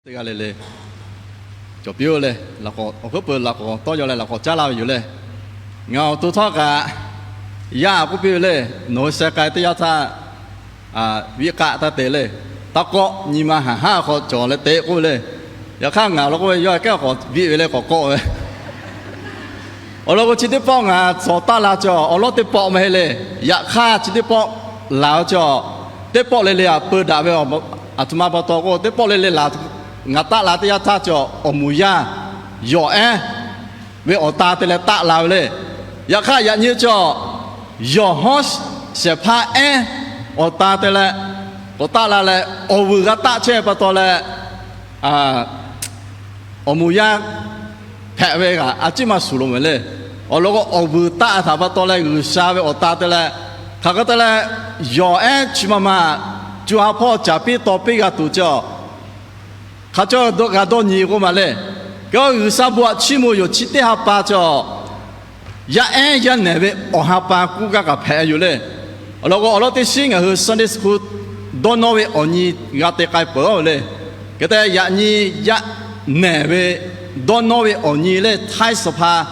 Teˇ g'aˇ le le, cawˬ piˇ-oˆ le. Awˬ hkuiˉ peuˬ laꞈ k'awꞈ tawˇ yaw leh laꞈ k'awꞈ caˉ laˇ ve yoˬ le. Ngaˬ awˬ to htawˇ kaꞈ yaˇ k'oˆ piˇ ve le, nawˬ hui sheh k'ai teˇ yanˇ htaˇ, viˆ k'aˆ taˇ te le. Taˇ kawˆ, nyi ma haˍ haˉ hk'aw cawˬ leh te k'oˆ ve le. Yaꞈ hk'aˇ ngaˬ la k'oˆ ve, yawˇ kehˉ k'awꞈ viˆ ve le, k'awꞈ kawˆ ve. Awˬ lawn k'o, chi teˇ pawˆ ngaˬ tcuh taˆ la cawˬ awˬ lawˉ teˇ pawˆ maˇ heˆ le. Yaꞈ hk'aˇ chi teˇ pawˆ laˬ ve cawˬ, teˇ pawˆ le le aꞈ peu daꞈ ve, aˬ htoꞈ ma pa taw k'o, teˇ pawˆ le le laˬ, ngaˬ taˆ la teˇ yanˇ htaˇ cawˬ awˬ moˍ yaˇ yawˬ ehˉ ve awˬ ta te leh taˆ la ve le. Yaꞈ hk'aˇ yaꞈ nyi cawˬ yawˬ hawˉ shehˍ hpaˇ ehˉ awˬ ta te leh k'awꞈ taˆ la leh, awˬ vuiˬ g'a taˆ chehˇ pa taw leh, awˬ moˍ yaˇ hpehꞈ ve kaꞈ a ciˉ maˇ shuˍ loˍ ve le. Awˬ lawn k'o, awˬ vuiˬ taˆ htaꞈ pa taw leh G'uiˬsha ve awˬ ta te leh, hk'aˬ hk'e te leh yawˬ ehˉ chi ma ma, co ha hpawˇ caˍ piˇ taw piˇ g'a tuˬ cawˬ, hk'a cawˇ g'a dawˇ nyi k'oˆ ma le. Kehˉ G'uiˬsha bon htaꞈ chiˇ mvuh yoˬ. Chi teˇ ha pa cawˬ yaˇ ehˉ yaˇ nehˬ ve awˬ ha pa kuˇ gaˇ kaꞈ hpehꞈ yoˬ le. Awˬ lawn k'o, awˬ lawn teˇ shiˉ ngaˬ hui Sunday school dawˇ nawˇ ve awˬ nyi g'a te k'ai peuˬ-oˬ le. Hk'e te yaꞈ nyi yaˇ nehˬ ve dawˇ nawˇ ve awˬ nyi le, htaiˇ suhˍ hpa,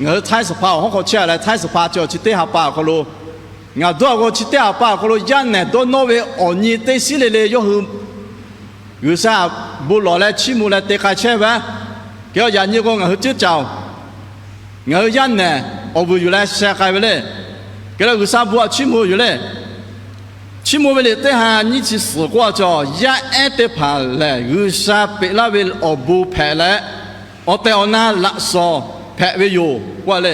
ngaˬ hui htaiˇ suhˍ hpa awˬ hawˉ hk'aw chehˇ leh, htaiˇ suhˍ hpa cawˬ chi teˇ ha pa awˬ hk'aw lo, ngaˬ dawˇ k'o chi teˇ ha pa awˬ hk'aw lo yaˇ nehˬ dawˇ nawˇ ve awˬ nyi teˇ shiˉ le le yawˇ hui G'uiˬsha bon lawˬ leh chiˇ mvuh leh te k'ai chehˇ ve. Kehˉ yaꞈ nyi k'o ngaˬ hui ceuˉ caoˬ, ngaˬ hui yaˇ nehˬ awˬ vuiˬ yuˬ leh sheh k'ai ve le. Kehˉ G'uiˬsha bon htaꞈ chiˇ mvuh yoˬ le. Chiˇ mvuh ve liꞈ teˇ ha nyiˇ chi suhˍ k'oˆ a cawˬ, yaˇ ehˉ teˇ hpaˍ lehˬ G'uiˬsha peꞈ laˇ ve awˬ bon hpehꞈ leh, awˬ tehˬ awˬ na laꞈ shawnˍ hpehꞈ ve yoˬ k'oˆ a le.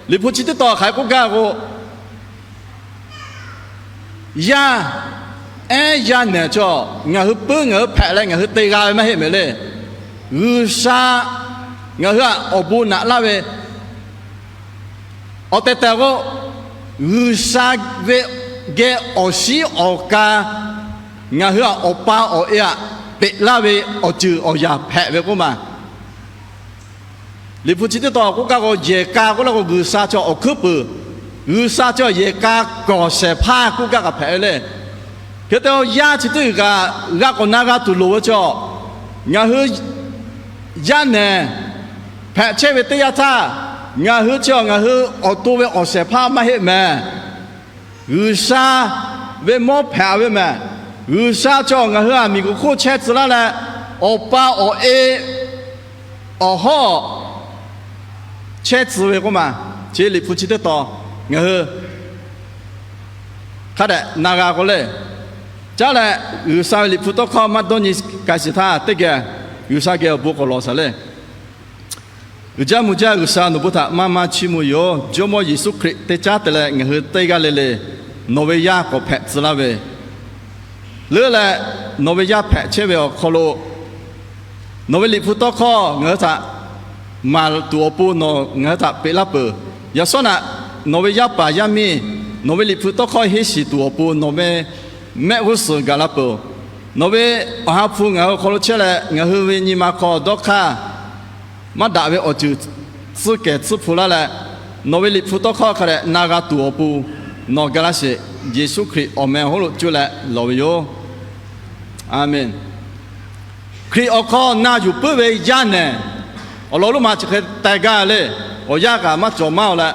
Liꞈ hpu chi teˇ tawn hk'aˬ hk'e k'oˆ gaˇ k'o, yaˇ ehˉ yaˇ nehˬ cawˬ ngaˬ hui puiˉ ngaˬ hui hpehꞈ leh ngaˬ hui te g'a ve maˇ heˆ mehˍ le. G'uiˬsha ngaˬ hui htaꞈ awˬ bon naꞈ laˇ ve awˬ tehˬ tehˬ k'o, G'uiˬsha ve geh awˬ shiˉ awˬ ka ngaˬ hui htaꞈ awˬ pa awˬ e htaꞈ peꞈ laˇ ve awˬ ceuˬ awˬ yanˍ hpehꞈ ve k'oˆ ma. Liꞈ hpu chi teˇ tawn k'oˆ gaˇ k'o, yehˬ ka k'oˆ laˇ k'o G'uiˬsha cawˬ awˬ hkuiˉ peuˬ, G'uiˬsha cawˬ yehˬ ka kawˍ shehˍ hpaˇ k'oˆ gaˇ kaꞈ hpehꞈ ve le. Hk'e te yaˇ chi teˇ g'uiˬ kaꞈ g'a k'awꞈ na g'a tuˬ loˍ ve cawˬ, ngaˬ hui yaˇ nehˬ hpehꞈ chehˇ ve teˇ yanˇ htaˇ, ngaˬ hui chi ngaˬ hui awˬ to ve awˬ shehˍ hpaˇ maˇ heˆ mehˍ. G'uiˬsha ve mawˇ hpehꞈ ve mehˍ. G'uiˬsha cawˬ ngaˬ hui htaꞈ miˬguiˬ hk'oˆ chehˇ tcuh laˇ leh, awˬ pa awˬ e awˬ hawˉ chehˇ tcuh ve k'oˆ ma. Chi Liꞈ hpu chi teˇ tawn ngaˬ hui hk'a dehꞈ na g'a k'o le, caˉ leh G'uiˬsha ve Liꞈ hpu tawˇ hkawˇ maˇ dawˇ nyi k'ai shiˍ htaˇ, teˇ geh G'uiˬsha geh awˬ bon k'awꞈ lawˬ shaˍ le. Uiˍ jaˇ mvuh jaˇ G'uiˬsha, nawˬ bon htaꞈ maˇ maˇ chiˇ mvuh yoˬ. Jawˇmawˇ Yeˍsuˆ Hkriꞈ teˇ caˉ te leh ngaˬ hui teˇ g'aˇ le le nawˬ ve yaˇ k'awꞈ hpehꞈ tcuh laˇ ve, leuˉ leh nawˬ ve yaˇ hpehꞈ chehˇ ve awˬ hk'aw lo nawˬ ve Liꞈ hpu tawˇ hkawˇ ngaˬ hui htaꞈ maˍ tuˬ awˬ pon nawˬ ngaˬ hui htaꞈ peꞈ laˇ peuˬ. Yaꞈ shawˉ naꞈ nawˬ ve yaˇ paˍ yaˇ miˇ nawˬ ve Liꞈ hpu tawˇ hkawˇ henˇ shiˍ tuˬ awˬ pon nawˬ ve mehˆ g'uˇ suhˍ gaˬ la peuˬ. Nawˬ ve awˬ ha hpu ngaˬ hui awˬ hk'aw lo chehˇ leh, ngaˬ hui ve nyi ma hk'aw dawˇ hk'aˇ maˇ daꞈ ve awˬ ceuˬ tcuhˉ kehˬ tcuhˉ hpu laˇ leh, nawˬ ve Liꞈ hpu tawˇ hkawˇ hk'a dehꞈ na g'a tuˬ awˬ pon nawˬ ga laˇ sheˍ. Yeˍsuˆ Hkriꞈ awˬ meh awˬ hk'aw lo cuˇ leh lawˬ ve yoˬ. A menˍ. Hkriꞈ awˬ hk'aw na yuˬ puiˉ ve yaˇ nehˬ awˬ lawn lonˉ ma chi hk'e teh gaˇ le. Awˬ yanˇ kaꞈ maˇ cawˬ maˇ-oˬ leh,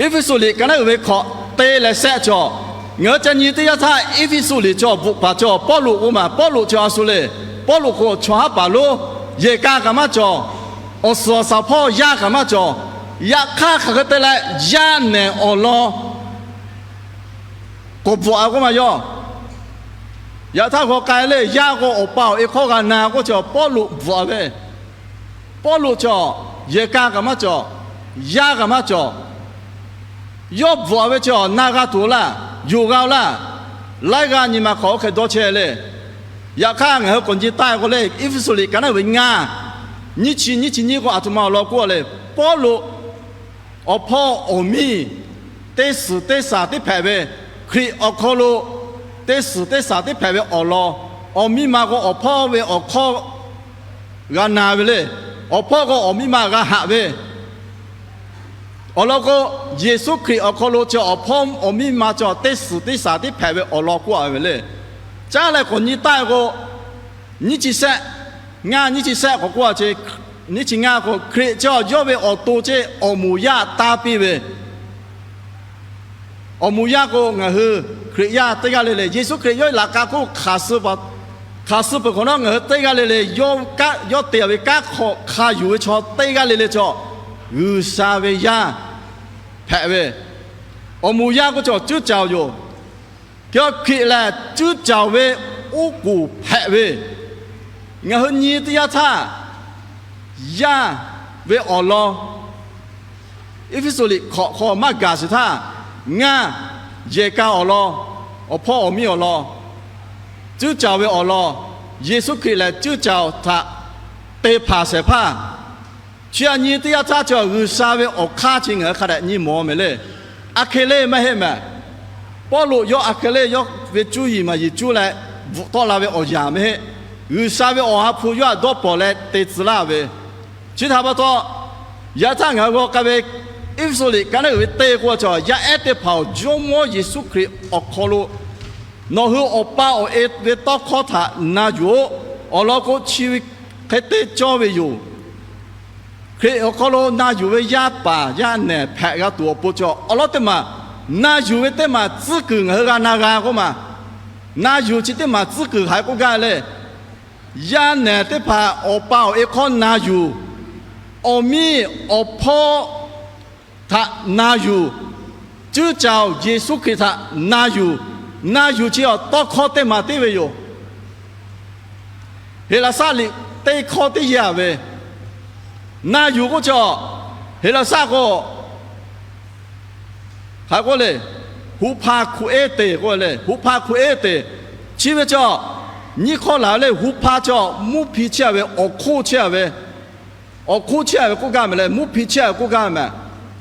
Eˇfeˇsuꞈ liꞈ ka naˉ uiˍ ve hk'awꞈ te leh shehˆ cawˬ. Ngaˬ hui ca nyi teˇ yanˇ htaˇ Eˇfeˇsuꞈ liꞈ cawˬ bvuhꞈ paˍ cawˬ Pawˇluꞈ k'oˆ ma. Pawˇluꞈ cawˬ a shu le. Pawˇluꞈ k'o chaw haˉ paˍ lonˉ, yehˬ ka kaꞈ maˇ cawˬ. Awˬ suhˍ awˬ shaˍ hpawˇ yaˇ kaꞈ maˇ cawˬ. Yaꞈ hk'aˇ hk'aˬ hk'e te leh yaˇ nehˬ awˬ lawn k'awꞈ bvuhꞈ a k'oˆ ma yawˇ. Yaꞈ htaˇ g'aw k'ai le, yaˇ k'o awˬ pa awˬ e hk'awˇ g'a na k'oˆ cawˬ Pawˇluꞈ bvuhꞈ a ve. Pawˇluꞈ cawˬ yehˬ ka kaꞈ maˇ cawˬ, yaˇ kaꞈ maˇ cawˬ. Yawˇ bvuhꞈ a ve cawˬ na g'a tuˬ laˇ, yonˍ g'a-o laˇ. Laiˉ g'aˇ nyi ma hk'aw oˇ hk'e dawˇ chehˇ le. Yaꞈ hk'aˇ ngaˬ hui k'awꞈ nyi taˆ k'o le, Eˇfeˇsuꞈ liꞈ ka naˉ uiˍ ve ngaˇ, nyiˇ chi nyiˇ chi nyiˇ k'o a htoꞈ ma awˬ lawn k'oˆ le, Pawˇluꞈ awˬ hpawˇ awˬ miˇ teˇ suhˍ teˇ shaˍ tiˉ hpehꞈ ve, Hkriꞈ awˬ hk'aw lo teˇ suhˍ teˇ shaˍ tiˉ hpehꞈ ve awˬ lawn, awˬ miˇ ma k'o awˬ hpawˇ ve awˬ hkawˇ g'a na ve le. Awˬ hpawˇ k'o awˬ miˇ ma g'a haꞈ ve. Awˬ lawn k'o, Yeˍsuˆ Hkriꞈ awˬ hk'aw lo cawˬ awˬ hpawˇ awˬ miˇ ma cawˬ teˇ suhˍ teˇ shaˍ tiˉ hpehꞈ ve awˬ lawn k'oˆ a ve le. Caˉ leh k'awꞈ nyi taˆ k'o, Nyiˇ chi shehˆ, ngaˇ nyiˇ chi shehˆ k'awꞈ k'oˆ a ce, nyiˇ chi ngaˇ k'o, Hkriꞈ chi yawˇ ve awˬ to ceˇ awˬ moˍ yaˇ taˇ piˇ ve, awˬ moˍ yaˇ k'o ngaˬ hui Hkriꞈ yaˇ teˇ g'aˇ le le, Yeˍsuˆ Hkriꞈ yawˇ laꞈ ka hk'oˆ hk'aˬ suh peuˬ hk'awꞈ nawˉ ngaˬ hui teˇ g'aˇ le le, yawˇ te a ve kanˉ hk'aw hk'a yuˬ ve chaw teˇ g'aˇ le le cawˬ, G'uiˬsha ve yaˇ hpehꞈ ve, awˬ moˍ yaˇ k'oˆ cawˬ cuˉ caˍ-oˬ yoˬ. Hkriꞈ lehˬ cuˉ caˍ ve oˉ k'oˍ hpehꞈ ve, ngaˬ hui nyi teˇ yanˇ htaˇ, yaˇ ve awˬ lawn, Eˇfeˇsuꞈ liꞈ hkawꞈ hk'aw maˇ gaˬ sheˍ htaˇ, ngaˇ, yehˬ ka awˬ lawn, awˬ hpawˇ awˬ miˇ awˬ lawn, cuˉ caˍ ve awˬ lawn, Yeˍsuˆ Hkriꞈ lehˬ cuˉ caˍ htaꞈ te hpanˍ shehˍ hpaˇ. Chi aꞈ nyi teˇ yanˇ htaˇ chi G'uiˬsha ve awˬ hk'aˇ chi ngaˬ hui hk'a dehꞈ nyi mawˬ mehˍ le. Aˍhkeˍleˇ maˇ heˆ mehˍ. Pawˇluꞈ yawˇ Aˍhkeˍleˇ yawˇ ve cuˇ yiˍ maˍ yiˍ cuˇ leh bvuhꞈ tawˆ la ve awˬ yanˍ maˇ heˆ. G'uiˬsha ve awˬ ha hpu yawˇ htaꞈ dawˇ pawnˍ leh te tcuh laˇ ve, chi htaꞈ pa taw, yaꞈ htaˇ ngaˬ hui g'aw k'ai ve Eˇfeˇsuꞈ liꞈ ka naˉ uiˍ ve teˇ k'oˆ ve cawˬ, yaˇ ehˉ teˇ hpaˍ-oˬ, Jawˇmawˇ Yeˍsuˆ Hkriꞈ awˬ hk'aw lo nawˬ hui awˬ pa awˬ e ve tawˇ hkawˇ htaꞈ na yuˬ-oˆ. Awˬ lawn k'o, chi ve hk'e te cawˇ ve yoˬ. Hkriꞈ awˬ hk'aw lo na yuˬ ve yaˇ paˍ yaˇ nehˬ hpehꞈ g'a tuˬ awˬ pon cawˬ, awˬ lawn teˇ maˬ na yuˬ ve teˇ maˬ tcuhˉ kuiˬ ngaˬ hui g'a na g'a k'oˆ maˬ, na yuˬ chi teˇ maˬ tcuhˉ kuiˬ hk'aˬ hk'e k'oˆ gaˇ le. Yaˇ nehˬ teˇ hpaˍ awˬ pa awˬ e hk'awˇ na yuˬ, awˬ miˇ awˬ hpawˇ htaꞈ na yuˬ, cuˉ caˍ-oˬ, Yeˍsuˆ Hkriꞈ htaꞈ na yuˬ, na yuˬ chi awˬ tawˇ hkawˇ teˇ maˬ tiˉ ve yoˬ. Heˍlaˍsaˆ liꞈ teˇ hkawˇ teˇ yanˇ ve, na yuˬ k'oˆ cawˬ, Heˍlaˍsaˆ k'o, hk'aˬ k'oˆ le, huˍ hpaˍ hkuꞈ eˇ teˍ k'oˆ le, huˍ hpaˍ hkuꞈ eˇ teˍ. Chi ve cawˬ, nyiˇ hkawˇ laˬ ve le, huˍ hpaˍ cawˬ mvuhˇ hpi chehˇ a ve, awˬ hk'oˆ chehˇ a ve, awˬ hk'oˆ chehˇ a ve k'oˆ gaˇ mehˍ leh, mvuhˇ hpi chehˇ a ve k'oˆ gaˇ mehˍ.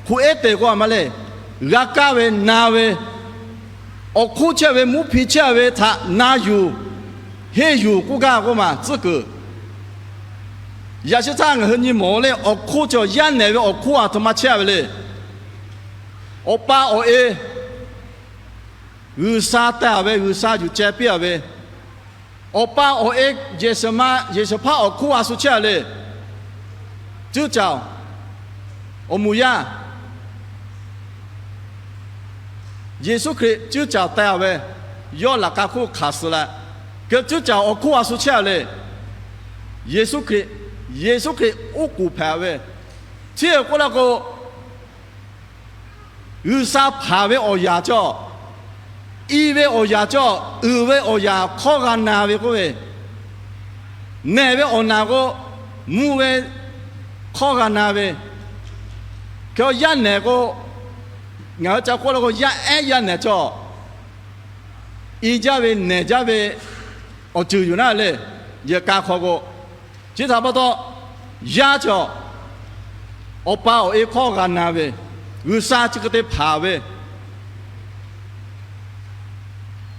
Hkuꞈ eˉ teˍ k'o a ma le, g'a kaˇ ve na ve, awˬ hk'oˆ chehˇ ve mvuhˇ hpi chehˇ ve htaꞈ na yuˬ, henˇ yuˬ k'oˆ gaˇ k'oˆ maˬ tcuhˉ kuiˬ. Yaꞈ sheh htaˇ ngaˬ hui nyi mawˬ le, awˬ hk'oˆ cawˬ yaˇ nehˬ ve awˬ hk'oˆ a htoꞈ ma chehˇ a ve le. Awˬ pa awˬ e G'uiˬsha teh a ve, G'uiˬsha yuˬ ceh piˇ a ve, awˬ pa awˬ e yehˬ shehˍ hpaˇ awˬ hk'oˆ a shu chehˇ a le. Cuˉ caˍ-oˬ, awˬ moˍ yaˇ Yeˍsuˆ Hkriꞈ cuˉ caˍ teh a ve, yawˇ laꞈ ka hk'oˆ hk'aˬ suh leh, keu cuˉ caˍ awˬ hk'oˆ a shu chehˇ a le. Yeˍsuˆ Hkriꞈ, Yeˍsuˆ Hkriꞈ oˉ k'oˍ hpehꞈ ve, chi k'oˆ la k'o, G'uiˬsha hpanˍ ve awˬ yaꞈ cawˬ, i ve awˬ yaꞈ cawˬ, uiˍ ve awˬ yaꞈ hk'awˇ g'a na ve k'oˆ ve, nehˬ ve awˬ naˬ k'o, mvuh ve hk'awˇ g'a na ve, hk'e yaˇ nehˬ k'o, ngaˬ hui ca k'oˆ la k'o, yaˇ ehˉ yaˇ nehˬ cawˬ, i jaˇ ve nehˬ jaˇ ve awˬ ceuˬ yoˬ naˉ le. Yehˬ ka hk'aw k'o, chi htaꞈ pa taw, yaˇ cawˬ awˬ pa awˬ e hk'awˇ g'a na ve, G'uiˬsha chi hk'e te hpanˍ ve,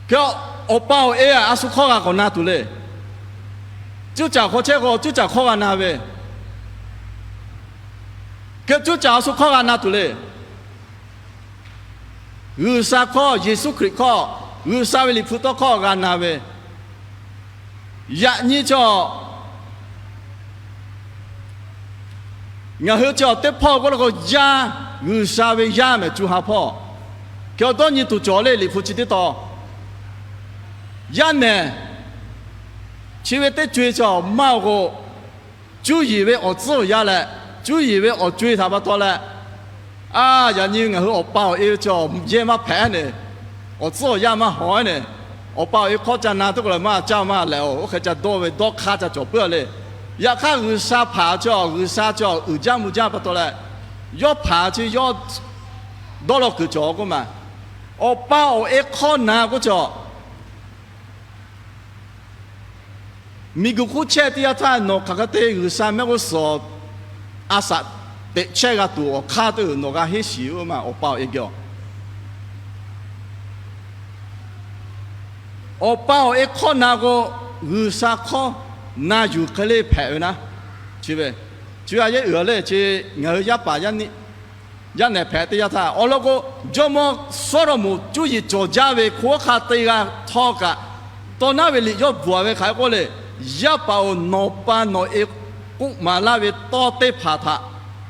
hk'e awˬ pa awˬ e a shu hk'awˇ g'a k'awꞈ na tuˬ le. Cuˉ caˍ hk'aw chehˇ k'o, cuˉ caˍ hk'awˇ g'a na ve, hk'e cuˉ caˍ a shu hk'awˇ g'a na tuˬ le. G'uiˬsha hk'awˇ, Yeˍsuˆ Hkriꞈ hk'awˇ, G'uiˬsha ve Liꞈ hpu tawˇ hkawˇ g'a na ve, yaꞈ nyi cawˬ, ngaˬ hui cawˬ teˇ hpawˇ k'oˆ la k'o, yaˇ, G'uiˬsha ve yaˇ mehˍ cu ha hpawˇ, hk'e awˬ dawˇ nyi tuˬ cawˬ le. Liꞈ hpu chi teˇ taw, yaˇ nehˬ chi ve teˇ co-e cawˬ maˇ k'o, cuˇ yiˍ ve awˬ tcuhˉ awˬ yanˇ leh, cuˇ yiˍ ve awˬ co-e htaꞈ pa taw leh, a, yaꞈ nyi ngaˬ hui awˬ pa awˬ e ve cawˬ yehˇ maˇ hpehꞈ ne, awˬ tcuhˉ awˬ yanˇ maˇ hawˍ ne, awˬ pa awˬ e hk'awˇ ca na teˇ k'o leh maˇ caˇ maˇ lehˬ-oˬ, oˇ hk'e ca dawˇ ve dawˇ hk'aˇ ca cawˬ puiˉ a le. Yaꞈ hk'aˇ G'uiˬsha hpanˍ cawˬ, G'uiˬsha cawˬ uiˍ jaˇ mvuh jaˇ pa taw leh, yawˇ hpanˍ chi yawˇ dawˇ law kuiˬ cawˬ k'oˆ maˬ. Awˬ pa awˬ e hk'awˇ na k'oˆ cawˬ, miˬguiˬ hk'oˆ chehˇ teˇ yanˇ htaˇ nawˬ hk'aˬ hk'e te G'uiˬsha mehˆ g'uˇ suhˍ a shaꞈ teꞈ chehˇ g'a tuˬ awˬ hk'aˇ teˇ g'uiˬ nawˬ g'a henˇ shiˍ-oˬ maˬ, awˬ pa awˬ e geh-oˬ. Awˬ pa awˬ e hk'awˇ na k'o, G'uiˬsha hk'awˇ na yuˬ hk'e le hpehꞈ ve naˉ. Chi ve, chi ve a yehˉ uiˍ le, chi ngaˬ hui yaˇ paˍ yaˇ nehˬ hpehꞈ teˇ yanˇ htaˇ awˬ lawn k'o, jawˇmawˇ Sawˉdawˇmoˍ cuˇ yiˍ cawˬ jaˇ ve hk'oˆ hk'a te g'a htawˇ kaꞈ, tawˇ naˉ ve liꞈ yawˇ bvuhˬ a ve hk'aˬ hk'e k'oˆ le. Yaˇ paˍ-oˬ, nawˬ pa nawˬ e k'oˆ maˍ laˇ ve tawˇ teˇ hpaˍ htaꞈ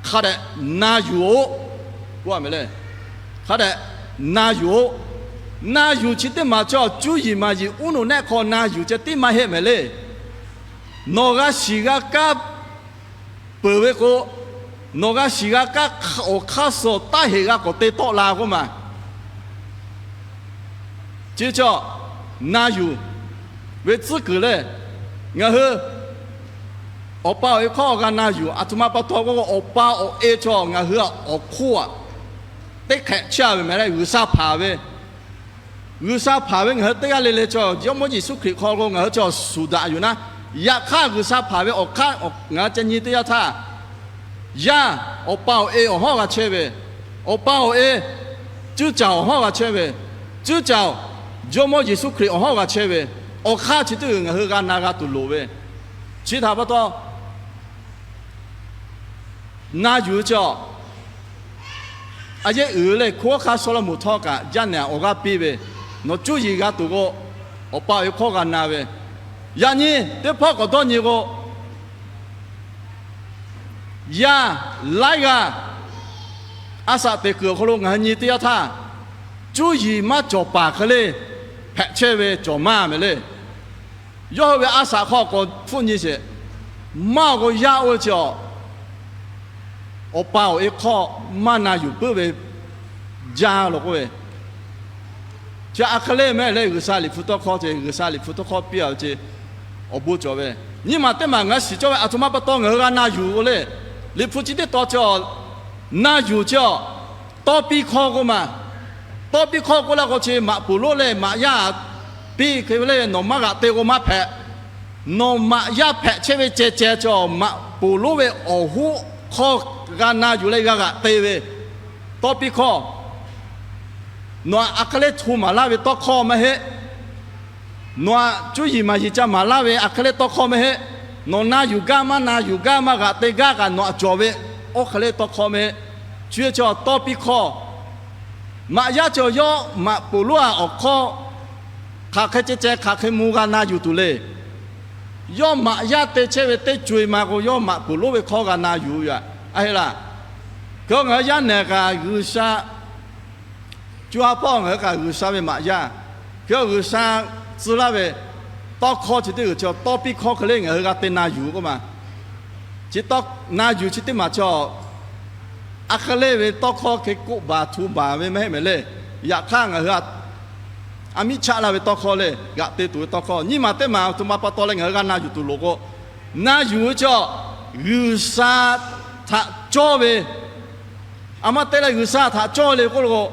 hk'a dehꞈ na yuˬ-oꞈ. Hk'a dehꞈ na yuˬ-oꞈ. Na yuˬ chi teˇ maˬ cawˬ, cuˇ yiˍ maˍ yiˍ uˉ nawˬ nehˆ hk'aw na yuˬ ceh tiˉ maˇ heˆ mehˍ le. Nawˬ g'a shiˍ g'a kaˇ peuˬ ve k'o, nawˬ g'a shiˍ g'a kaˇ awˬ hk'aˇ suh taˇ heˍ g'a k'awꞈ te tawˆ la k'oˆ maˬ. Chi cawˬ, na yuˬ ve tcuhˉ kuiˬ lehˬ, ngaˬ hui awˬ pa awˬ e hk'aw g'a na yuˬ. Aˬ htoꞈ ma pa taw k'o, awˬ pa awˬ e cawˬ ngaˬ hui awˬ hk'oˆ aꞈ teˇ hk'ehꞈ chehˇ ve mehˍ leh, G'uiˬsha hpanˍ ve G'uiˬsha hpanˍ ve ngaˬ hui teˇ g'aˇ le le cawˬ, Jawˇmawˇ Yeˍsuˆ Hkriꞈ hk'aw lo ngaˬ hui cawˬ shuˍ daꞈ yuˬ naˉ, yaꞈ hk'aˇ G'uiˬsha hpanˍ ve awˬ hk'aˇ ngaˬ hui ca nyi teˇ yanˇ htaˇ, yaˇ awˬ pa awˬ e awˬ hawˉ g'a chehˇ ve, awˬ pa awˬ e cuˇ caˍ awˬ hawˉ g'a chehˇ ve, cuˇ caˍ Jawˇmawˇ Yeˍsuˆ Hkriꞈ awˬ hawˉ g'a chehˇ ve, awˬ hk'aˇ chi teˇ g'uiˬ ngaˬ hui g'a na g'a tuˬ loˍ ve. Chi htaꞈ pa taw, na yuˬ ve cawˬ, a yehˉ uiˍ leh hkunˉ hawˉ hk'aˇ sawˉ laˇ moˍ htawˇ kaꞈ, yaˇ nehˬ awˬ g'aˇ piˇ ve, nawˬ cuˇ yiˍ g'a tuˬ k'o, awˬ pa awˬ e hk'aw g'a na ve. Yaꞈ nyi teˇ hpawˇ k'awꞈ dawˇ nyi k'o, yaˇ laiˉ g'aˇ a shaꞈ teꞈ kuiˬ awˬ hk'aw lo ngaˬ hui nyi teˇ yanˇ htaˇ, cuˇ yiˍ maˇ cawˬ paˍ hk'e le hpehꞈ chehˇ ve cawˬ maˇ mehˍ le. Yawˇ hui ve a shaꞈ hk'aw k'awꞈ hpfuhˆ nyi sheˍ. Maˇ awˬ k'o yaˇ oˇ ve cawˬ, awˬ pa awˬ e hk'aw maˇ na yuˬ puiˉ ve jaˇ law k'oˆ ve, chi a hk'e le mehˍ leh, G'uiˬsha Liꞈ hpu tawˇ hkawˇ ce, G'uiˬsha Liꞈ hpu tawˇ hkawˇ piˇ a ve ce, awˬ bon cawˬ ve. Nyiˇ maˬ teˇ maˬ ngaˬ shiˍ cawˇ ve aˬ htoꞈ ma pa taw ngaˬ hui g'a na yuˬ k'o le, Liꞈ hpu chi teˇ taw cawˬ, na yuˬ cawˬ, tawˇ piˇ hkawˇ k'oˆ maˬ. Tawˇ piˇ hkawˇ k'oˆ laˇ k'o, chi maꞈ poˍ lonˉ leh maꞈ yaˇ piˇ hk'e ve le, nawˬ maˇ g'aꞈ te k'o maˇ hpehꞈ. Nawˬ maꞈ yaˇ hpehꞈ chehˇ ve ceh ceh cawˬ, maꞈ poˍ lonˉ ve awˬ hoˉ hk'aw g'a na yuˬ leh g'a g'aꞈ te ve tawˇ piˇ hkawˇ. Nawˬ a hk'e le hto maˍ laˇ ve tawˇ hkawˇ maˇ heˆ. Nawˬ aꞈ cuˇ yiˍ maˍ yiˍ ca maˍ laˇ ve a hk'e le tawˇ hkawˇ maˇ heˆ. Nawˬ na yuˬ gaˇ maˇ na yuˬ gaˇ maˇ g'aꞈ te gaˇ kaꞈ nawˬ aꞈ cawˬ ve oˇ hk'e le tawˇ hkawˇ maˇ heˆ. Chi ve cawˬ tawˇ piˇ hkawˇ. Maꞈ yaˇ cawˬ yawˇ maꞈ poˍ lonˉ a awˬ hk'aw hk'aˬ hk'e ceh ceh hk'aˬ hk'e mvuh g'a na yuˬ tuˬ le. Yawˇ maꞈ yaˇ te chehˇ ve teˇ co e ma k'o, yawˇ maꞈ poˍ lonˉ ve hkawˇ g'a na yuˬ ve aꞈ, a heˆ laˇ. Hk'e ngaˬ hui yaˇ nehˬ kaꞈ G'uiˬsha, co ha hpawˇ ngaˬ hui kaꞈ G'uiˬsha ve maꞈ yaˇ, hk'e G'uiˬsha tcuh laˇ ve tawˇ hkawˇ chi teˇ g'uiˬ cawˬ, tawˇ piˇ hkawˇ hk'e le ngaˬ hui g'a te na yuˬ k'oˆ maˬ. Chi tawˇ na yuˬ chi teˇ maˬ cawˬ, a hk'e le ve tawˇ hkawˇ hk'e k'oˆ baˬ hto baˬ ve maˇ heˆ mehˍ le. Yaꞈ hk'aˇ ngaˬ hui a miˉ chaˆ laˇ ve tawˇ hkawˇ le, g'aꞈ te tuˬ ve tawˇ hkawˇ. Nyiˇ maˬ teˇ maˬ aˬ htoꞈ ma pa taw leh ngaˬ hui g'a na yuˬ tuˬ loˍ k'o, na yuˬ ve cawˬ, G'uiˬsha htaꞈ cawˇ ve, a maˇ te leh G'uiˬsha htaꞈ cawˇ le k'oˆ lo k'o,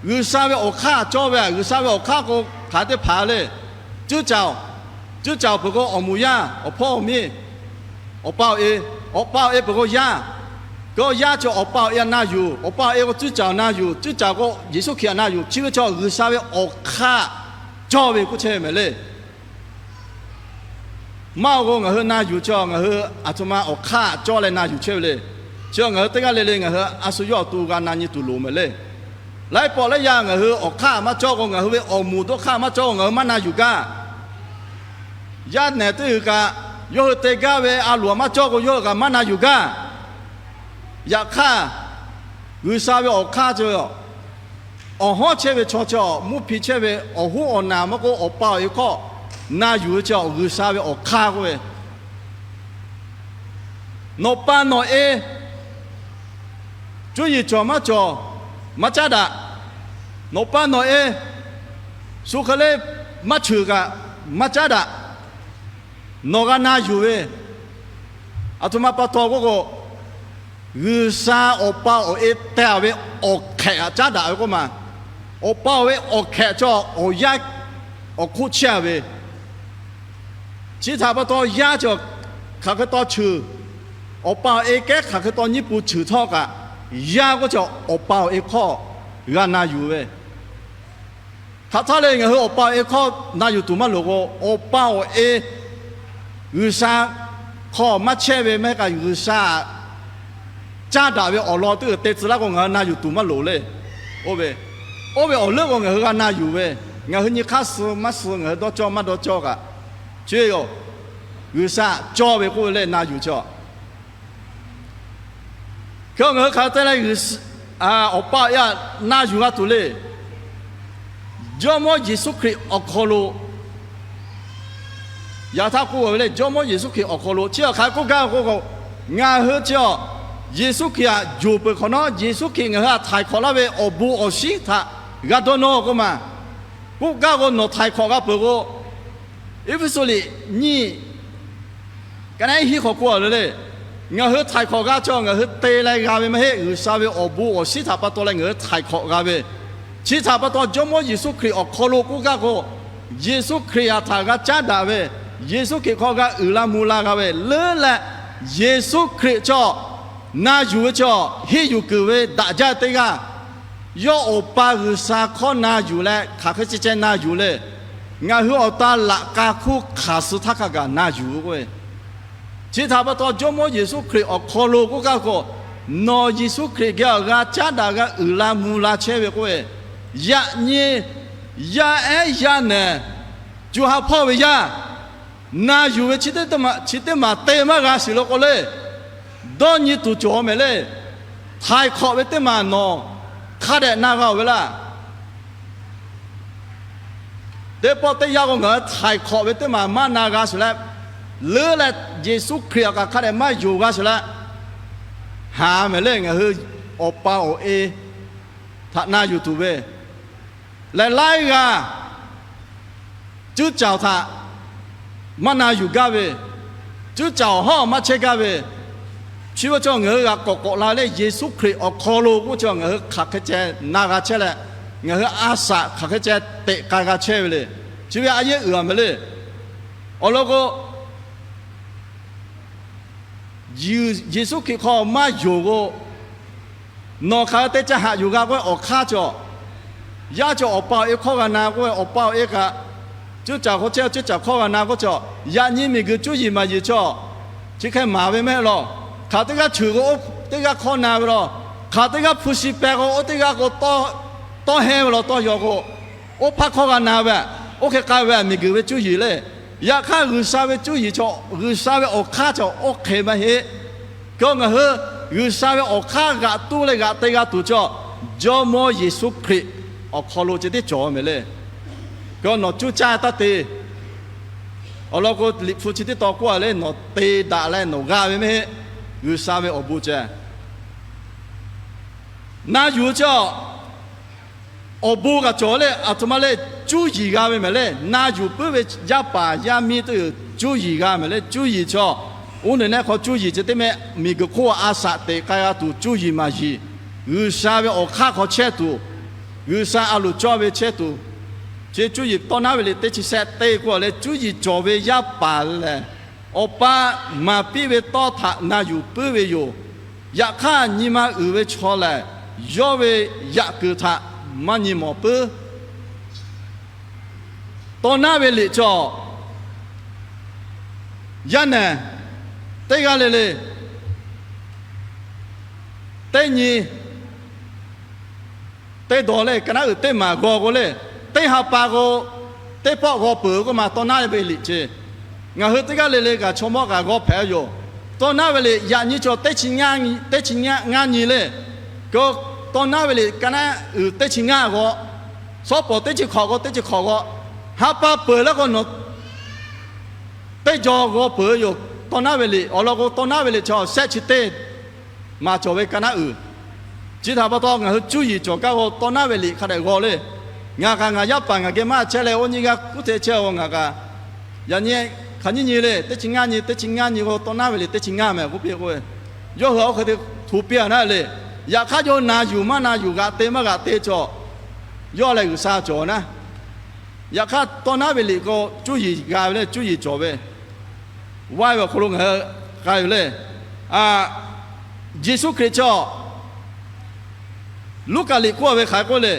G'uiˬsha ve awˬ hk'aˇ cawˇ ve aꞈ, G'uiˬsha ve awˬ hk'aˇ k'o hk'aˬ teˇ hpaˍ le. Cuˇ caˍ, cuˇ caˍ peuˬ k'o awˬ moˍ yaˇ, awˬ hpawˇ awˬ miˇ, awˬ pa awˬ e, awˬ pa awˬ e peuˬ k'o yaˇ, k'o yaˇ cawˬ awˬ pa awˬ e aꞈ na yuˬ, awˬ pa awˬ e k'o cuˇ caˍ aꞈ na yuˬ, cuˇ caˍ k'o Yeˍsuˆ Hkriꞈ aꞈ na yuˬ, chi ve cawˬ G'uiˬsha ve awˬ hk'aˇ cawˇ ve k'oˆ chehˇ ve mehˍ le. Maˇ awˬ k'o ngaˬ hui na yuˬ cawˬ, ngaˬ hui aˬ htoꞈ ma awˬ hk'aˇ cawˇ leh na yuˬ chehˇ ve le. Chi ngaˬ hui teˇ g'aˇ le le ngaˬ hui a shu yawˇ awˬ to g'a na nyi tuˬ loˍ mehˍ le. Laiˉ pawˆ laiˉ yaˇ ngaˬ hui awˬ hk'aˇ maˇ cawˇ k'o, ngaˬ hui ve awˬ moˍ dawˇ hk'aˇ maˇ cawˇ k'o ngaˬ hui maˇ na yuˬ gaˇ. Yaˇ nehˬ teˇ g'uiˬ kaꞈ yawˇ hui te gaˇ ve a loˍ maˇ cawˇ k'o yawˇ hui kaꞈ maˇ na yuˬ gaˇ. Yaꞈ hk'aˇ, G'uiˬsha ve awˬ hk'aˇ cawˬ, awˬ hawˉ chehˇ ve chaw cawˬ, mvuhˇ hpi chehˇ ve awˬ hoˉ awˬ naˬ maˇ k'oˆ, awˬ pa awˬ e hk'aw na yuˬ ve cawˬ G'uiˬsha ve awˬ hk'aˇ k'oˆ ve, nawˬ pa nawˬ e cuˇ yiˍ cawˬ maˇ cawˬ maˇ caˉ daꞈ. Nawˬ pa nawˬ e shu hk'e le maˇ cheuˬ kaꞈ maˇ caˉ daꞈ. Nawˬ g'a na yuˬ ve, aˬ htoꞈ ma pa taw k'oˆ k'o, G'uiˬsha awˬ pa awˬ e teh ve awˬ hk'ehꞈ aꞈ caˉ daꞈ ve k'oˆ maˬ. Awˬ pa awˬ e awˬ hk'ehꞈ cawˬ awˬ yanˇ awˬ hk'oˆ chehˇ ve. Chi htaꞈ pa taw yaˇ cawˬ hk'aˬ hk'e taw cheuˬ, awˬ pa awˬ e kehˉ hk'aˬ hk'e taw nyiˇ pu cheuˬ htawˇ kaꞈ, yaˇ k'oˆ cawˬ awˬ pa awˬ e hk'aw g'a na yuˬ ve. Hk'aˬ htaˇ le ngaˬ hui awˬ pa awˬ e hk'aw na yuˬ tuˬ maˇ loˍ k'o, awˬ pa awˬ e G'uiˬsha hk'aw maˇ chehˇ ve maˇ heˆ k'o, G'uiˬsha caˇ daꞈ ve awˬ lawn teˇ g'uiˬ te tcuh laˇ k'o ngaˬ hui na yuˬ tuˬ maˇ loˍ le. Oˇ ve, oˇ ve awˬ leuˉ k'o ngaˬ hui g'a na yuˬ ve, ngaˬ hui nyi hk'aˇ suh maˇ suh, ngaˬ hui dawˇ cawˇ maˇ dawˇ cawˇ kaꞈ, chi ve yoˬ. G'uiˬsha cawˇ ve k'oˆ ve le, na yuˬ chi. Hk'e ngaˬ hui hk'aˬ hk'e te leh, Awˬ pa a na yuˬ g'a tuˬ le. Jawˇmawˇ Yeˍsuˆ Hkriꞈ awˬ hk'aw lo, yaꞈ htaˇ k'oˆ ve le, Jawˇmawˇ Yeˍsuˆ Hkriꞈ awˬ hk'aw lo chi awˬ hk'aˬ hk'e k'oˆ gaˇ k'o, ngaˬ hui chi a Yeˍsuˆ Hkriꞈ htaꞈ yonˍ peuˬ hk'awꞈ nawˉ, Yeˍsuˆ Hkriꞈ ngaˬ hui htaꞈ htaiˍ hk'awꞈ laˇ ve awˬ bon awˬ shinˉ htaꞈ g'a dawˇ nawˇ k'oˆ ma. K'oˆ gaˇ k'o, nawˬ htaiˍ hk'awꞈ g'a peuˬ k'o, Eˇfeˇsuꞈ liꞈ nyiˇ ka naˉ hiˉ hk'awꞈ k'oˆ a le le, ngaˬ hui htaiˍ hk'awꞈ g'a chaw ngaˬ hui te leh g'a ve maˇ heˆ. G'uiˬsha ve awˬ bon awˬ shinˉ htaꞈ pa taw leh ngaˬ hui htaiˍ hk'awꞈ g'a ve, chi htaꞈ pa taw Jawˇmawˇ Yeˍsuˆ Hkriꞈ awˬ hk'aw lo k'oˆ gaˇ k'o, Yeˍsuˆ Hkriꞈ htaꞈ g'a caˉ daꞈ ve, Yeˍsuˆ Hkriꞈ hk'aw g'a uiˍ la mvuh la g'a ve leuˉ leh, Yeˍsuˆ Hkriꞈ chaw na yuˬ ve chaw, henˇ yuˬ kuiˬ ve daꞈ jaˇ teˇ g'aˇ, yawˇ Awˬ pa G'uiˬsha hkawˇ na yuˬ leh hk'aˬ hk'e ceh ceh na yuˬ le. Ngaˬ hui awˬ ta laꞈ k'a hkuˇ hk'aˬ suh htaˇ hk'a gaˬ na yuˬ ve k'oˆ ve, chi htaꞈ pa taw Jawˇmawˇ Yeˍsuˆ Hkriꞈ awˬ hk'aw lo k'oˆ gaˇ k'o, nawˬ Yeˍsuˆ Hkriꞈ geh awˬ g'a caˉ daꞈ g'a uiˍ la mvuh la chehˇ ve k'oˆ ve, yaꞈ nyi yaˇ ehˉ yaˇ nehˬ, co ha hpawˇ ve yaˇ, na yuˬ ve chi teˇ maˬ te maˇ g'a shiˍ lo k'o le, dawˇ nyi tuˬ cawˬ mehˍ le. Htaiˍ hk'awꞈ ve teˇ maˬ nawˬ hk'a dehꞈ na g'a-oˬ ve laˇ. Teˇ pawˆ teˇ yanˇ k'o ngaˬ hui htaiˍ hk'awꞈ ve teˇ maˬ maˇ na g'a shiˍ leh, leuˉ leh Yeˍsuˆ Hkriꞈ awˬ kaꞈ hk'a dehꞈ maˇ yonˍ g'a shiˍ leh, haˍ mehˍ le. Ngaˬ hui awˬ pa awˬ e htaꞈ na yuˬ tuˬ ve, lehˬ laiˉ g'aˇ cuˉ caˍ awˬ htaꞈ maˇ na yuˬ gaˇ ve, cuˉ caˍ awˬ hawˉ maˇ chehˇ gaˇ ve, chi ve chaw ngaˬ hui g'a k'awꞈ k'awꞈ la le. Yeˍsuˆ Hkriꞈ awˬ hk'aw lo k'oˆ chi ngaˬ hui hk'aˬ hk'e ceh na g'a chehˇ leh, ngaˬ hui a shaꞈ hk'aˬ hk'e ceh teꞈ k'ai g'a chehˇ ve le. Chi ve a yehˉ uiˍ a mehˍ le. Awˬ lawn k'o, Yeˍsuˆ Hkriꞈ hk'aw maˇ yonˍ k'o, nawˬ hk'aˬ hk'e te ca haꞈ yuˬ g'a k'oˆ ve awˬ hk'aˇ cawˬ, yaˇ cawˬ awˬ pa awˬ e hkawˇ g'a na k'oˆ ve, awˬ pa awˬ e kaꞈ cuˉ caˍ hk'aw chehˇ, cuˉ caˍ hkawˇ g'a na k'oˆ cawˬ, yaꞈ nyi miˬguiˬ cuˇ yiˍ maˍ yiˍ cawˬ, chi hk'e maˍ ve mehˆ law. Hk'aˬ teˇ g'aˇ cheuˬ k'o, oˇ teˇ g'aˇ hkawˇ na ve law. Hk'aˬ teˇ g'aˇ hpu shi peh k'o, oˇ teˇ g'aˇ k'o, tawˇ hehnˇ ve law, tawˇ yaw k'o, oˇ hpaˇ hkawˇ g'a na ve, oˇ hk'e k'ai ve miˬguiˬ ve cuˇ yiˍ le. Yaꞈ hk'aˇ G'uiˬsha ve cuˇ yiˍ cawˬ, G'uiˬsha ve awˬ hk'aˇ cawˬ, oˇ hk'e maˇ heˆ. K'o ngaˬ hui G'uiˬsha ve awˬ hk'aˇ g'aꞈ tuˉ leh g'aꞈ te g'a tuˬ cawˬ, Jawˇmawˇ Yeˍsuˆ Hkriꞈ awˬ hk'aw lo ceh tiˉ cawˬ mehˍ le. K'o nawˬ cuˇ caˇ taˇ te. Awˬ lawn k'o, Liꞈ hpu chi teˇ tawn k'oˆ a le, nawˬ te daꞈ leh nawˬ g'a ve mehˆ heˆ. G'uiˬsha ve awˬ bon ceh na yuˬ cawˬ. Awˬ bon kaꞈ cawˬ le, aˬ htoꞈ ma le, cuˇ yiˍ g'a ve mehˍ le. Na yuˬ puiˉ ve yaˇ paˍ yaˇ miˇ teˇ cuˇ yiˍ g'a mehˍ le. Cuˇ yiˍ cawˬ. Oˇ neˬ neˆ hk'aw cuˇ yiˍ ceh teˇ mehˆ, miˬguiˬ hk'oˆ a shaꞈ teꞈ k'ai g'a tuˬ cuˇ yiˍ maˍ yiˍ, G'uiˬsha ve awˬ hk'aˇ hk'aw chehˇ tuˬ, G'uiˬsha a loˍ cawˇ ve chehˇ tuˬ, chi cuˇ yiˍ tawˇ naˉ ve liꞈ teˇ chi shehˆ teˇ k'oˆ a le, cuˇ yiˍ cawˬ ve yaˇ paˍ lehˬ, awˬ pa maˍ piˇ ve tawˇ htaꞈ na yuˬ puiˉ ve yoˬ. Yaꞈ hk'aˇ nyi ma uiˍ ve chaw lehˬ, yawˇ ve yaꞈ kuiˬ htaꞈ maˇ nyi mawˬ puiˉ. Tawˇ naˉ ve liꞈ cawˬ, yaˇ nehˬ teˇ g'aˇ le le, teˇ nyi teˇ dawˬ le, ka naˉ uiˍ teˇ maˬ g'aw k'o le, teˇ ha pa k'o, teˇ pawˆ g'aw peuˬ k'oˆ ma, tawˇ naˉ ve liꞈ ce. Ngaˬ hui teˇ g'aˇ le le kaꞈ chaw mawˇ kaꞈ g'aw hpehꞈ yoˬ. Tawˇ naˉ ve liꞈ yaꞈ nyi cawˬ, teˇ chi ngaˇ nyi, teˇ chi ngaˇ nyi le. K'o, tawˇ naˉ ve liꞈ ka naˉ uiˍ teˇ chi ngaˇ g'aw, shawˉ pawˍ teˇ chi hk'awꞈ k'o teˇ chi hk'awꞈ g'aw, ha pa peuˬ leh k'o nawˬ teˇ jaw g'aw peuˬ yoˬ. Tawˇ naˉ ve liꞈ awˬ lawn k'o, tawˇ naˉ ve liꞈ cawˬ shehˆ chi teˇ maˬ cawˬ ve ka naˉ uiˍ. Chi htaꞈ pa taw ngaˬ hui cuˇ yiˍ cawˬ gaˇ k'o, tawˇ naˉ ve liꞈ hk'a dehꞈ g'aw le. Ngaˬ kaꞈ ngaˬ yaˇ paˍ ngaˬ geh maˇ chehˇ leh, oˇ nyiˇ g'aˇ kuˉ te chehˇ-oˬ. Ngaˬ kaꞈ yaꞈ nyi hk'aˬ nyiˇ nyi le, teˇ chi ngaˇ nyi, teˇ chi ngaˇ nyi k'o, tawˇ naˉ ve liꞈ teˇ chi ngaˇ mehˍ k'oˆ piˇ k'oˆ ve, yawˇ hui a oˇ hk'e te hto piˇ a naˉ le. Yaꞈ hk'aˇ yawˇ na yuˬ maˇ na yuˬ, g'aꞈ te maˇ g'aꞈ te cawˬ, yawˇ lehˬ G'uiˬsha cawˬ naˉ. Yaꞈ hk'aˇ tawˇ naˉ ve liꞈ k'o, cuˇ yiˍ g'a ve le, cuˇ yiˍ cawˬ ve, vaiˇ ve awˬ hk'aw lo ngaˬ hui k'ai ve le. Yeˍsuˆ Hkriꞈ cawˬ, Luˉkaꞈ liꞈ k'oˆ ve hk'aˬ hk'e k'oˆ le,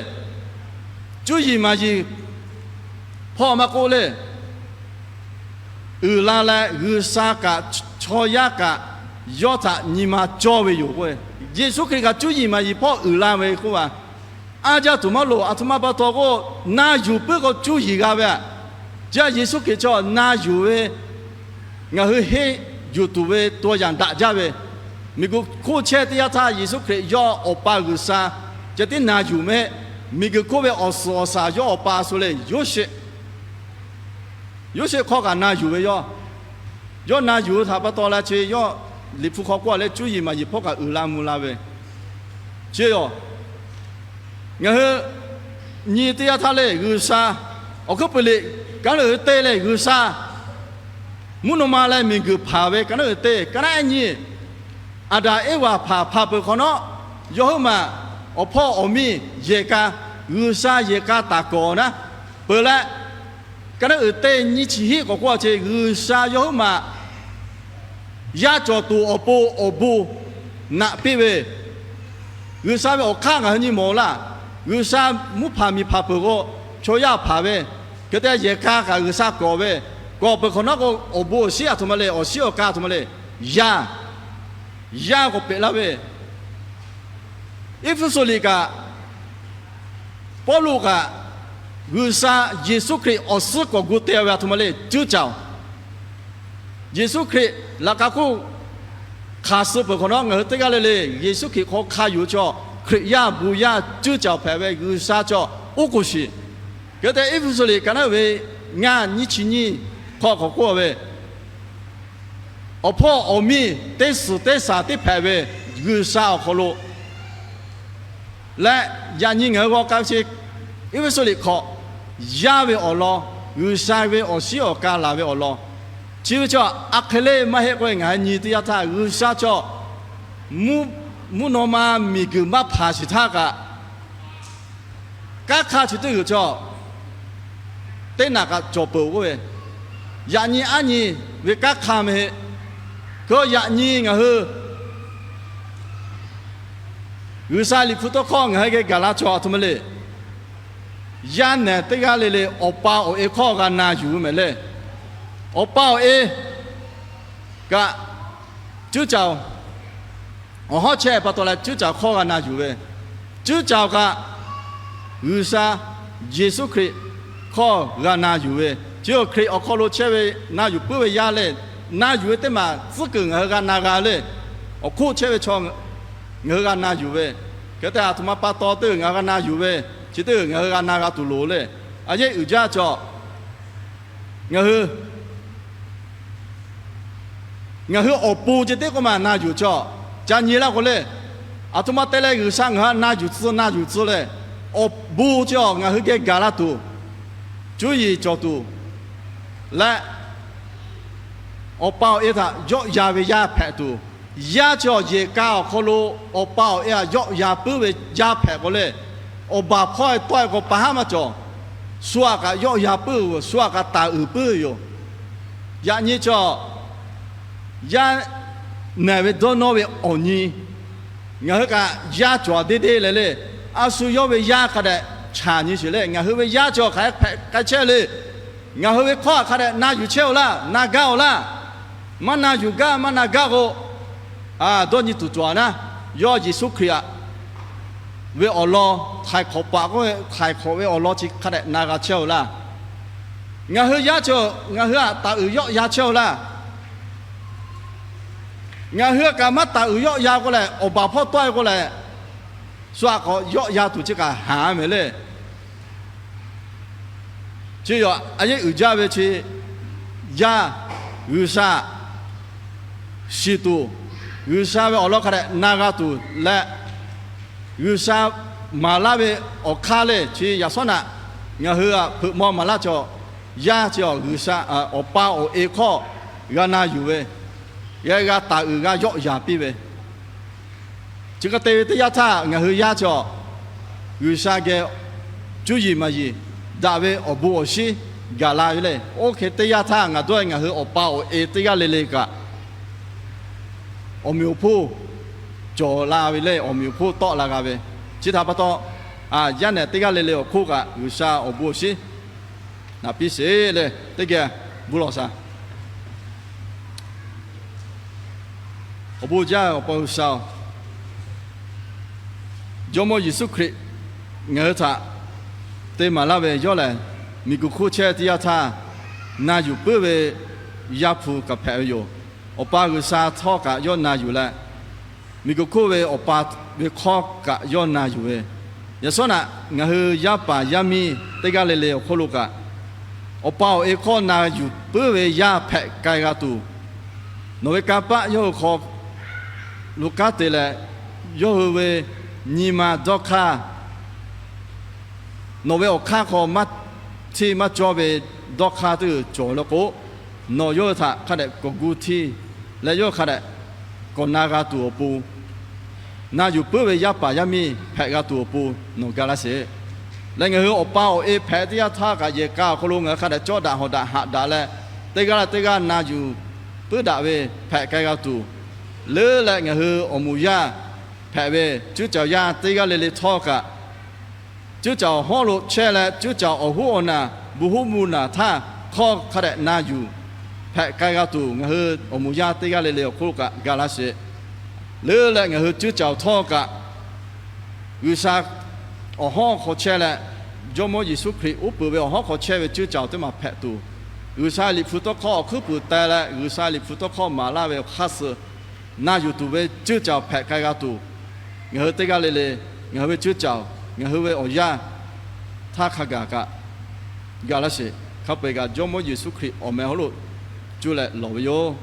cuˇ yiˍ maˍ yiˍ hpawˇ maˇ k'oˆ le. Uiˍ la leh G'uiˬsha kaꞈ chaw yaˇ kaꞈ yawˇ htaꞈ nyi ma cawˇ ve yoˬ k'oˆ ve, Yeˍsuˆ Hkriꞈ kaꞈ cuˇ yiˍ maˍ yiˍ hpawˇ uiˍ la ve k'oˆ ve, a jaˇ tuˬ maˇ loˍ. Aˬ htoꞈ ma pa taw k'o, na yuˬ puiˉ k'o cuˇ yiˍ g'a ve aꞈ. Chi a Yeˍsuˆ Hkriꞈ chaw na yuˬ ve Ngaˬ hui henˇ yuˬ tuˬ ve to yanˍ daꞈ jaˇ ve, miˬguiˬ hk'oˆ chehˇ teˇ yanˇ htaˇ Yeˍsuˆ Hkriꞈ yawˇ Awˬ pa G'uiˬsha ceh tiˉ na yuˬ mehˆ. Miˬguiˬ hk'oˆ ve awˬ suhˍ awˬ shaˍ yawˇ awˬ pa shu le, Yoˇsehꞈ, Yoˇsehꞈ hk'awˇ kaꞈ na yuˬ ve yoˬ. Yawˇ na yuˬ ve htaꞈ pa taw leh chi yawˇ Liꞈ hpu hk'aw k'oˆ leh cuˇ yiˍ maˍ yiˍ hpawˇ kaꞈ uiˍ la mvuh la ve, chi yoˬ. Ngaˬ hui nyi teˇ yanˇ htaˇ le, G'uiˬsha awˬ hkuiˉ puiˍ liꞈ ka naˉ uiˍ te leh G'uiˬsha mvuhˇ naw ma leh miˬguiˬ hpanˍ ve ka naˉ uiˍ te, ka naˉ ehˉ nyi Aˍdanˍ Eˇvaˍ hpanˍ hpanˍ peuˬ hk'awꞈ nawˉ, yawˇ huiˉ maˬ awˬ hpawˇ awˬ miˇ yehˬ k'a, G'uiˬsha yehˬ k'a taˍ kawˍ naˉ peuˬ leh, ka naˉ uiˍ te nyi chi hiˆ k'awꞈ k'oˆ a ce, G'uiˬsha yawˇ huiˉ maˬ yaˇ cawˬ tuˬ awˬ pon awˬ bon naꞈ piˇ ve, G'uiˬsha ve awˬ hk'aˇ ngaˬ hui nyi mawˬ laˇ. G'uiˬsha mvuhˇ hpanˍ miˬ hpanˍ peuˬ k'o, chaw yaˇ hpanˍ ve, hk'e te yehˬ k'a kaꞈ G'uiˬsha kawˍ ve, kawˍ peuˬ hk'awꞈ nawˉ k'o, awˬ bon awˬ shinˉ a htoꞈ ma le, awˬ shinˉ awˬ ka a htoꞈ ma le, yaˇ, yaˇ k'awꞈ pehꞈ laˇ ve, Eˇfeˇsuꞈ liꞈ kaꞈ, Pawˇluꞈ kaꞈ, G'uiˬsha Yeˍsuˆ Hkriꞈ awˬ suhˉ k'awꞈ gu te ve a htoꞈ ma le, cuˇ caˍ oˬ. Yeˍsuˆ Hkriꞈ laꞈ ka hk'oˆ hk'aˬ suh peuˬ hk'awꞈ nawˉ, ngaˬ hui teˇ g'aˇ le le Yeˍsuˆ Hkriꞈ hk'aw hk'a yuˬ chaw, Hkriꞈ yaˇ bon yaˇ cuˇ caˍ oˬ hpehꞈ ve G'uiˬsha chaw oˉ k'oˍ shiˍ. Hk'e te Eˇfeˇsuꞈ liꞈ ka naˉ ve ngaˇ nyiˇ chi nyiˇ hk'aw k'awꞈ k'oˆ ve, awˬ hpawˇ awˬ miˇ teˇ suhˍ teˇ shaˍ teˇ hpehꞈ ve G'uiˬsha awˬ hk'aw lo leh, yaꞈ nyi ngaˬ hui g'aw k'ai ve chi, Eˇfeˇsuꞈ liꞈ hk'awꞈ, yaˇ ve awˬ lawn, G'uiˬsha ve awˬ shinˉ awˬ ka laˬ ve awˬ lawn, chi ve chaw aˬ hk'e le maˇ heˆ k'oˆ ve ngaˬ hui nyi teˇ yanˇ htaˇ, G'uiˬsha chaw mvuhˇ naw ma miˬguiˬ maˇ hpanˍ shiˍ htaˇ kaꞈ, kanˉ hk'aˇ chi teˇ g'uiˬ chaw teˇ naꞈ kaꞈ cawˬ peuˬ k'oˆ ve, yaꞈ nyi aˉ nyi ve kanˉ hk'aˇ meh heˆ. Hk'e yaꞈ nyi ngaˬ hui G'uiˬsha Liꞈ hpu tawˇ hkawˇ ngaˬ hui geh gaˬ la chaw a htoꞈ ma le. Yaˇ nehˬ teˇ g'aˇ le le awˬ pa awˬ e hk'awˇ g'a na yuˬ ve mehˍ le. Awˬ pa awˬ e kaꞈ cuˇ caˍ oˬ. Awˬ hawˉ chehˇ pa taw leh cuˇ caˍ hk'awˇ g'a na yuˬ ve, cuˇ caˍ oˬ kaꞈ G'uiˬsha Yeˍsuˆ Hkriꞈ hk'awˇ g'a na yuˬ ve, chi Hkriꞈ awˬ hk'aw lo chehˇ ve na yuˬ puiˉ ve yaˇ le, na yuˬ ve teˇ maˬ tcuhˉ kuiˬ ngaˬ hui g'a na g'a le. Awˬ hk'oˆ chehˇ ve chaw ngaˬ hui g'a na yuˬ ve, hk'e te a htoꞈ ma pa taw teˇ g'uiˬ ngaˬ hui g'a na yuˬ ve, chi teˇ g'uiˬ ngaˬ hui g'a na g'a tuˬ loˍ le. A yehˉ uiˍ jaˇ chaw, ngaˬ hui ngaˬ hui awˬ pon ceh tiˉ k'oˆ maˬ na yuˬ chaw, ca nyi laˇ k'o le, a htoꞈ ma te leh G'uiˬsha ngaˬ hui na yuˬ tcuh na yuˬ tcuh leh, awˬ bon chi awˬ ngaˬ hui geh gaˬ la tuˬ, cuˇ yiˍ cawˬ tuˬ leh, awˬ pa awˬ e htaꞈ yawˆ yan ve yaˇ hpehꞈ tuˬ, yaˇ chi awˬ yehˬ k'a awˬ hk'aw lo awˬ pa awˬ e htaꞈ yawˆ yan puiˉ ve yaˇ hpehꞈ k'o le, awˬ baˬ hpawˇ e tawˆ e k'o pa haˉ maˇ cawˬ. Shu aꞈ kaꞈ yawˆ yan puiˉ ve yoˬ. Shu aꞈ kaꞈ taˍ uiˍ puiˉ ve yoˬ. Yaꞈ nyi chaw, yaˇ nehˬ ve dawˇ nawˇ ve awˬ nyi, ngaˬ hui kaꞈ yaˇ cawˬ deˇ deˇ leh le. A shu yawˇ ve yaˇ hk'a dehꞈ chaˍ nyi sheˍ le. Ngaˬ hui ve yaˇ cawˬ hk'aˬ hk'e hpehꞈ k'ai chehˇ le. Ngaˬ hui ve hkawˇ hk'a dehꞈ na yuˬ chehˇ oˬ laˇ, na gaˇ oˬ laˇ. Maˇ na yuˬ gaˇ, maˇ na gaˇ k'o, dawˇ nyi tuˬ cawˬ naˉ, yawˇ Yeˍsuˆ Hkriꞈ aꞈ ve awˬ lawn htaiˍ hk'awꞈ paˍ k'oˆ ve htaiˍ hk'awꞈ ve awˬ lawn chi hk'a dehꞈ na g'a chehˇ oˬ laˇ. Ngaˬ hui yaˇ cawˬ ngaˬ hui aꞈ taˍ uiˍ yawˆ yan chehˇ oˬ laˇ. Ngaˬ hui kaꞈ maˇ taˍ uiˍ yawˆ yan k'o lehˬ, awˬ baˬ hpawˇ tawˆ e k'o lehˬ, shu aꞈ k'awꞈ yawˆ yan tuˬ chi kaꞈ haˍ mehˍ le. Chi yawˬ a yehˉ uiˍ jaˇ ve chi, yaˇ G'uiˬsha shiˍ tuˬ, G'uiˬsha ve awˬ lawn hk'a dehꞈ na g'a tuˬ leh, G'uiˬsha maˍ laˇ ve awˬ hk'aˇ le chi yaꞈ shawˉ naꞈ ngaˬ hui hpeuꞈ maw maˍ laˇ cawˬ. Yaˇ chi awˬ G'uiˬsha awˬ pa awˬ e hk'awˇ g'a na yuˬ ve, g'a g'a taˍ uiˍ g'a yawˆ yan piˇ ve, chi hk'e te ve teˇ yanˇ htaˇ ngaˬ hui yaˇ cawˬ G'uiˬsha geh cuˇ yiˍ maˍ yiˍ daꞈ ve awˬ bon awˬ shinˉ gaˬ la ve le. Oˇ hk'e teˇ yanˇ htaˇ ngaˬ dawˇ e ngaˬ hui awˬ pa awˬ e teˇ g'aˇ le le kaꞈ awˬ meꞈ awˬ hponˇ cawˬ la ve le, awˬ meꞈ awˬ hponˇ tawˆ la g'a ve. Chi htaꞈ pa taw, yaˇ nehˬ teˇ g'aˇ le le awˬ hk'oˆ kaꞈ G'uiˬsha awˬ bon awˬ shinˉ naꞈ piˇ sheˍ leh teˇ geh bon lawˬ shaˍ. Awˬ bon jaˇ ve Awˬ pa G'uiˬsha-oˬ, Jawˇmawˇ Yeˍsuˆ Hkriꞈ ngaˬ hui htaꞈ te maˍ laˇ ve yawˇ lehˬ, miˬguiˬ hk'oˆ chehˇ teˇ yanˇ htaˇ na yuˬ puiˉ ve Yaˇ hpu kaꞈ hpehꞈ ve yoˬ. Awˬ pa G'uiˬsha htawˇ kaꞈ yawˇ na yuˬ leh, miˬguiˬ hk'oˆ ve awˬ pa ve hkawˇ kaꞈ yawˇ na yuˬ ve, yaꞈ shawˉ naꞈ ngaˬ hui yaˇ paˍ yaˇ miˇ teˇ g'aˇ le le awˬ hk'oˆ lo kaꞈ, awˬ pa awˬ e hkawˇ na yuˬ puiˉ ve yaˇ hpehꞈ k'ai g'a tuˬ, nawˬ ve kanˇ paˆ yawˇ hui hk'aw lo kanˉ te leh, yawˇ hui ve nyi ma dawˇ hk'aˇ, nawˬ ve awˬ hk'aˇ hk'aw maˇ hteˇ maˇ cawˇ ve dawˇ hk'aˇ teˇ cawˬ le k'o, nawˬ yawˇ hui htaꞈ hk'a dehꞈ k'awꞈ gu htiˇ leh, yawˇ hui hk'a dehꞈ k'awꞈ na g'a tuˬ awˬ pon, na yuˬ puiˉ ve yaˇ paˍ yaˇ miˇ hpehꞈ g'a tuˬ awˬ pon nawˬ ga laˇ sheˍ. Leh ngaˬ hui awˬ pa awˬ e hpehꞈ teˇ yanˇ htaˇ kaꞈ, yehˬ k'a awˬ hk'aw lo ngaˬ hui hk'a dehꞈ cawˇ daꞈ hawˍ daꞈ haꞈ daꞈ leh, teˇ g'aˇ leh teˇ g'aˇ na yuˬ puiˉ daꞈ ve hpehꞈ k'ai g'a tuˬ, leuˉ leh ngaˬ hui awˬ moˍ yaˇ hpehꞈ ve cuˇ caˬ yaˇ teˇ g'aˇ le le htawˇ kaꞈ, cuˇ caˬ awˬ hawˉ lo chehˇ leh, cuˇ caˬ awˬ hoˉ awˬ naˬ, bon hoˉ mvuh naˬ htaˇ hkawˇ hk'a dehꞈ na yuˬ hpehꞈ k'ai g'a tuˬ, ngaˬ hui awˬ moˍ yaˇ teˇ g'aˇ le le awˬ hk'oˆ lo kaꞈ ga laˇ sheˍ. Leuˉ leh ngaˬ hui cuˇ caˬ awˬ htawˇ kaꞈ, G'uiˬsha awˬ hawˉ hk'aw chehˇ leh, Jawˇmawˇ Yeˍsuˆ Hkriꞈ uˉ peunˍ ve awˬ hawˉ hk'aw chehˇ ve cuˇ caˬ teˇ maˬ hpehꞈ tuˬ, G'uiˬsha liꞈ hpu tawˇ hkawˇ awˬ hkuiˉ puiˍ teh leh, G'uiˬsha liꞈ hpu tawˇ hkawˇ maˍ laˇ ve awˬ hk'aˇ suh na yuˬ tuˬ ve cuˇ caˬ hpehꞈ k'ai g'a tuˬ, ngaˬ hui teˇ g'aˇ le le, ngaˬ hui ve cuˇ caˬ, ngaˬ hui ve awˬ yanˇ htaˇ hk'a gaˬ kaꞈ ga laˇ sheˍ. Hk'a peu-eˬ kaꞈ Jawˇmawˇ Yeˍsuˆ Hkriꞈ awˬ meh hawˉ lo cuˇ leh lawˬ ve yoˬ.